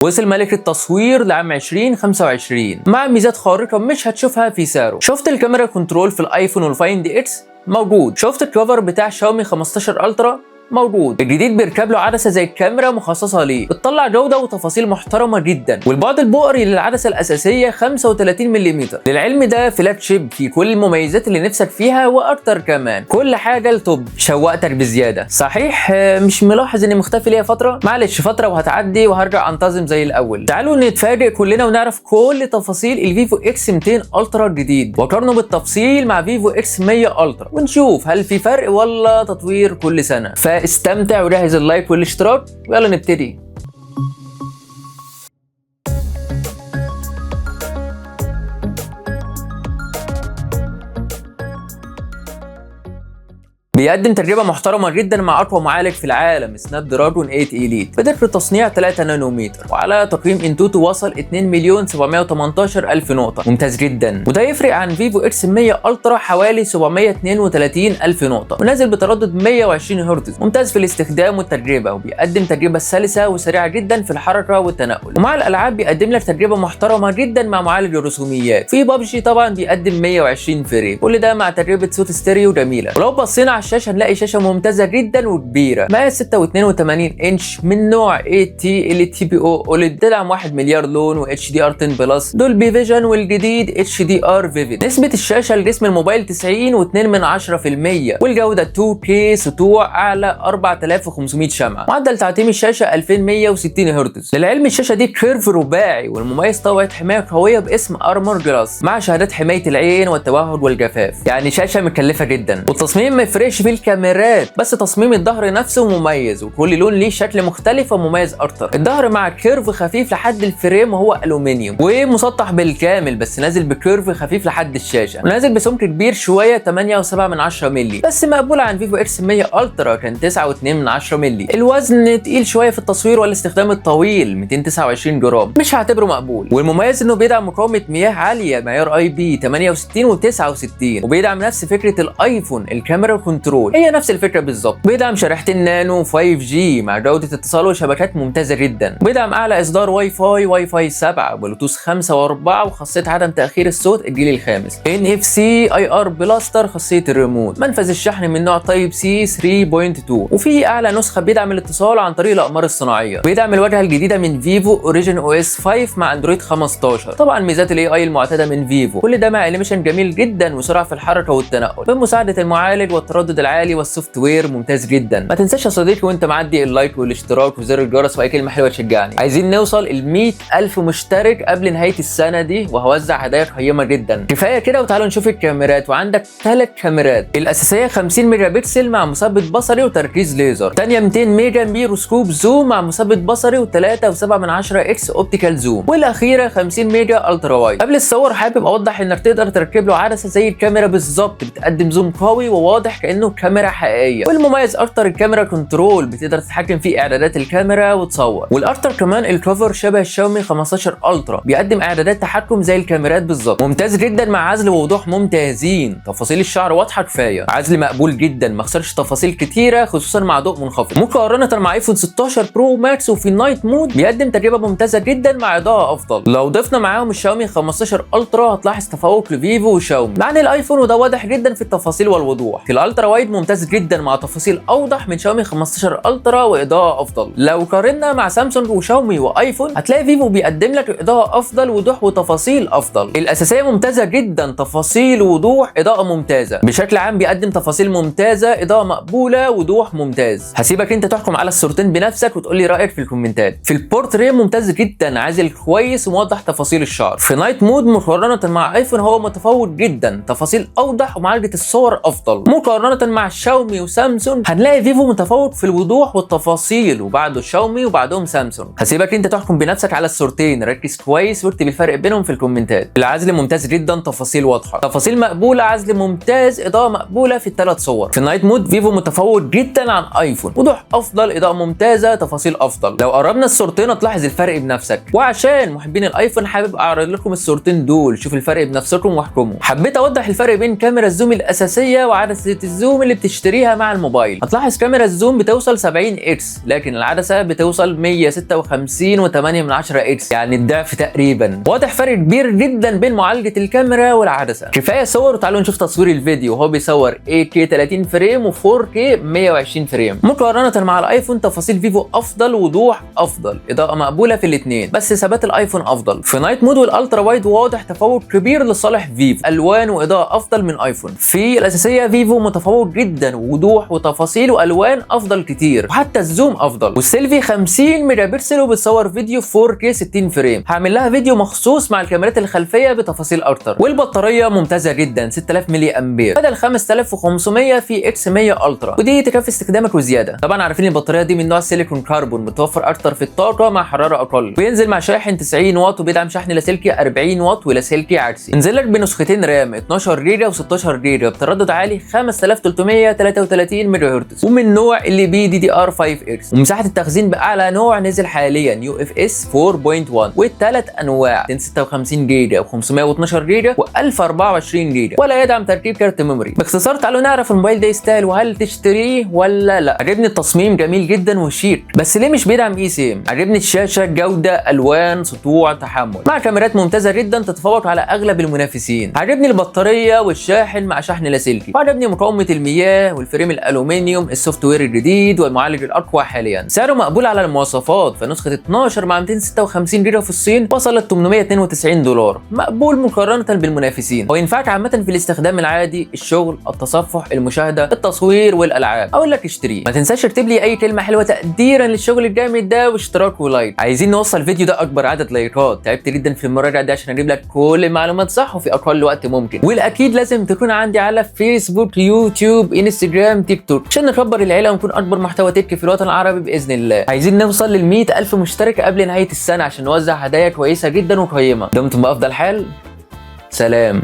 وصل ملك التصوير لعام 2025 مع ميزات خارقة مش هتشوفها في سعره. شفت ال camera control في الايفون وال Find X؟ موجود. شفت ال cover بتاع شاومي 15 Ultra؟ موجود. الجديد بيركب له عدسة زي الكاميرا مخصصة ليه، بتطلع جوده وتفاصيل محترمه جدا، والبعد البؤري للعدسه الاساسية 35 ملم. للعلم ده flagship في كل المميزات اللي نفسك فيها واكتر كمان، كل حاجة ال top. شوقتك بزيادة صحيح؟ مش ملاحظ اني مختفي ليا فترة؟ معلش فترة وهتعدي وهرجع انتظم زي الاول. تعالوا نتفاجئ كلنا ونعرف كل تفاصيل الفيفو X 200 Ultra الجديد، وقارنه بالتفصيل مع فيفو X 100 Ultra، ونشوف هل في فرق ولا تطوير كل سنة. فاستمتع وجهز ال like والاشتراك ويلا نبتدي. بيقدم تجربة محترمة جدا مع أقوى معالج في العالم Snapdragon 8 Elite بدقة تصنيع 3 نانومتر، وعلى تقييم AnTuTu وصل 2,718,000 نقطة، ممتاز جدا. وده يفرق عن فيفو X 100 Ultra حوالي 732,000 نقطة، ونازل بتردد 120 هرتز، ممتاز في الاستخدام والتجربة، وبيقدم تجربة سلسة وسريعة جدا في الحركة والتنقل. ومع الألعاب بيقدم لك تجربة محترمة جدا مع معالج الرسوميات. في بابجي طبعا بيقدم 120 frame، كل ده مع تجربة صوت ستيريو جميلة. ولو بصينا على الشاشة هنلاقي شاشة ممتازة جدا وكبيرة، مقاس 6.82 انش من نوع 8T LTPO OLED، تدعم 1 مليار لون و HDR 10 plus، Dolby Vision والجديد HDR Vivid. نسبة الشاشة لجسم الموبايل 90.2%، والجودة 2K، سطوع اعلى 4500 شمعة، معدل تعتيم الشاشة 2160 هرتز. للعلم الشاشة دي curve رباعي، والمميز طبقة حماية قوية باسم Armor Glass مع شهادات حماية العين والتوهج والجفاف، يعني شاشة مكلفة جدا. والتصميم ما يفرقش في الكاميرات، بس تصميم الظهر نفسه مميز، وكل لون ليه شكل مختلف ومميز اكتر. الظهر مع curve خفيف لحد ال frame وهو الومنيوم، ومسطح بالكامل بس نازل ب curve خفيف لحد الشاشة، ونازل بسمك كبير شوية 8.7 مللي، بس مقبول عن فيفو X 100 Ultra كان 9.2 مللي. الوزن تقيل شوية في التصوير والاستخدام الطويل 229 جرام، مش هعتبره مقبول. والمميز انه بيدعم مقاومة مياه عالية معيار IP 68 و69، وبيدعم نفس فكرة الايفون ال camera control، هي نفس الفكرة بالظبط. بيدعم شريحتين نانو 5G مع جوده اتصال وشبكات ممتازة جدا، بيدعم اعلى اصدار واي فاي، واي فاي 7، بلوتوث 5 و4، وخاصيه عدم تاخير الصوت الجيل الخامس، NFC، IR blaster، خاصية الريموت، منفذ الشحن من نوع Type C 3.2، وفي اعلى نسخه بيدعم الاتصال عن طريق الاقمار الصناعية. بيدعم الواجهة الجديدة من فيفو OriginOS 5 مع اندرويد 15، طبعا ميزات ال AI المعتادة من فيفو. كل ده مع animation جميل جدا وسرعة في الحركة والتنقل بمساعدة المعالج والتردد العالي وال software ممتاز جدا. ما تنساش يا صديقي وانت معدي ال like والاشتراك وزر الجرس واي كلمة حلوة تشجعني. عايزين نوصل ل 100,000 مشترك قبل نهاية السنة دي، وهوزع هدايا قيمة جدا. كفاية كده وتعالوا نشوف الكاميرات. وعندك 3 كاميرات، الاساسية 50 ميجا بكسل مع مثبت بصري وتركيز ليزر، ثانية 200 mega periscope zoom مع مثبت بصري و3.7 X optical zoom، والاخيرة 50 mega ultra wide. قبل الصور حابب اوضح انك تقدر تركب له عدسة زي الكاميرا بالظبط، بتقدم zoom قوي وواضح كانه كاميرا حقيقية. والمميز اكتر ال camera control، بتقدر تتحكم في اعدادات الكاميرا وتصور. والاكتر كمان ال cover شبه الشاومي 15 Ultra، بيقدم اعدادات تحكم زي الكاميرات بالظبط، ممتاز جدا مع عزل ووضوح ممتازين، تفاصيل الشعر واضحة كفاية، عزل مقبول جدا، ما خسرش تفاصيل كتيرة خصوصا مع ضوء منخفض. مقارنة مع ايفون 16 Pro Max وفي ال night mode بيقدم تجربه ممتازة جدا مع اضاءه افضل. لو ضفنا معاهم الشاومي 15 Ultra هتلاحظ تفوق لفيفو وشاومي مع الايفون، وده واضح جدا في التفاصيل والوضوح. في ال ultra wide ممتاز جدا مع تفاصيل اوضح من شاومي 15 Ultra واضاءة افضل. لو قارنا مع سامسونج وشاومي وايفون هتلاقي فيفو بيقدم لك اضاءه افضل، وضوح وتفاصيل افضل. الاساسية ممتازة جدا، تفاصيل وضوح، اضاءه ممتازة. بشكل عام بيقدم تفاصيل ممتازة، اضاءه مقبولة، وضوح ممتاز. هسيبك انت تحكم على الصورتين بنفسك وتقول لي رايك في الكومنتات. في البورتريه ممتاز جدا، عازل كويس وموضح تفاصيل الشعر. في night mode مقارنة مع ايفون هو متفوق جدا، تفاصيل اوضح ومعالجة الصور افضل. مقارنة مع شاومي وسامسونج هنلاقي فيفو متفوق في الوضوح والتفاصيل، وبعده شاومي وبعدهم سامسونج. هسيبك انت تحكم بنفسك على الصورتين، ركز كويس واكتب الفرق بينهم في الكومنتات. العزل ممتاز جدا، تفاصيل واضحة، تفاصيل مقبولة، عزل ممتاز، اضاءه مقبولة في الثلاث صور. في ال night mode فيفو متفوق جدا عن ايفون، وضوح افضل، اضاءه ممتازة، تفاصيل افضل. لو قربنا الصورتين هتلاحظ الفرق بنفسك. وعشان محبين الايفون حابب اعرض لكم الصورتين دول، شوف الفرق بنفسكم واحكموا. حبيت اوضح الفرق بين كاميرا ال zoom الاساسية وعدسه ال zoom zoom اللي بتشتريها مع الموبايل. هتلاحظ كاميرا ال zoom بتوصل 70 X، لكن العدسة بتوصل 156.8 X، يعني الضعف تقريبا. واضح فرق كبير جدا بين معالجة الكاميرا والعدسه. كفاية صور وتعالوا نشوف تصوير الفيديو. وهو بيصور 8K 30 frame و4K 120 frame. مقارنة مع الايفون تفاصيل فيفو افضل، وضوح افضل، اضاءه مقبولة في الاثنين، بس ثبات الايفون افضل. في night mode وال ultra wide واضح تفوق كبير لصالح فيفو، الوان واضاءة افضل من ايفون. في الاساسية فيفو متفوق جدا، وضوح وتفاصيل والوان افضل كتير، وحتى ال zoom افضل. والسيلفي 50 ميجا بكسل وبتصور فيديو 4K 60 frame، هعمل لها فيديو مخصوص مع الكاميرات الخلفية بتفاصيل اكتر. والبطاريه ممتازة جدا، 6000 ملي امبير بدل 5500 في X 100 Ultra، ودي تكفي استخدامك وزيادة. طبعا عارفين البطارية دي من نوع silicon carbon، بتوفر اكتر في الطاقة مع حرارة اقل. بينزل مع شاحن 90 واط، وبيدعم شحن لاسلكي 40 واط ولاسلكي عكسي. نزل لك بنسختين RAM 12 جيجا و16 جيجا بتردد عالي 5333 ميجا هرتز، ومن نوع ال LPDDR 5 X، ومساحة التخزين باعلى نوع نزل حاليا UFS 4.1، والثلاث انواع 256 جيجا و512 جيجا و1024 جيجا، ولا يدعم تركيب كارت memory. باختصار تعالوا نعرف الموبايل ده يستاهل وهل تشتريه ولا لا. عجبني التصميم جميل جدا وشيك، بس ليه مش بيدعم eSIM؟ عجبني الشاشة، جوده، الوان، سطوع، تحمل، مع كاميرات ممتازة جدا تتفوق على اغلب المنافسين. عجبني البطارية والشاحن مع شحن لاسلكي، وعجبني مقاومة المياه وال frame الالومنيوم، ال software الجديد والمعالج الاقوى حاليا. سعره مقبول على المواصفات، فنسخه 12 مع 256 جيجا في الصين وصلت $892، مقبول مقارنة بالمنافسين. هو ينفعك عامة في الاستخدام العادي، الشغل، التصفح، المشاهدة، التصوير والالعاب. اقول لك اشتريه. ما تنساش تكتب لي اي كلمة حلوة تقديرا للشغل الجامد ده، واشتراك و like. عايزين نوصل الفيديو ده اكبر عدد لايكات. تعبت جدا في المراجعة دي عشان اجيب لك كل المعلومات صح وفي اقل وقت ممكن. والاكيد لازم تكون عندي على فيسبوك، يوتيوب، انستجرام، تيك توك، عشان نكبر العيلة ونكون اكبر محتوى tech في الوطن العربي باذن الله. عايزين نوصل لل ألف مشترك قبل نهاية السنة عشان نوزع هدايا كويسة جدا وقيمه. دمتم بافضل حال. سلام.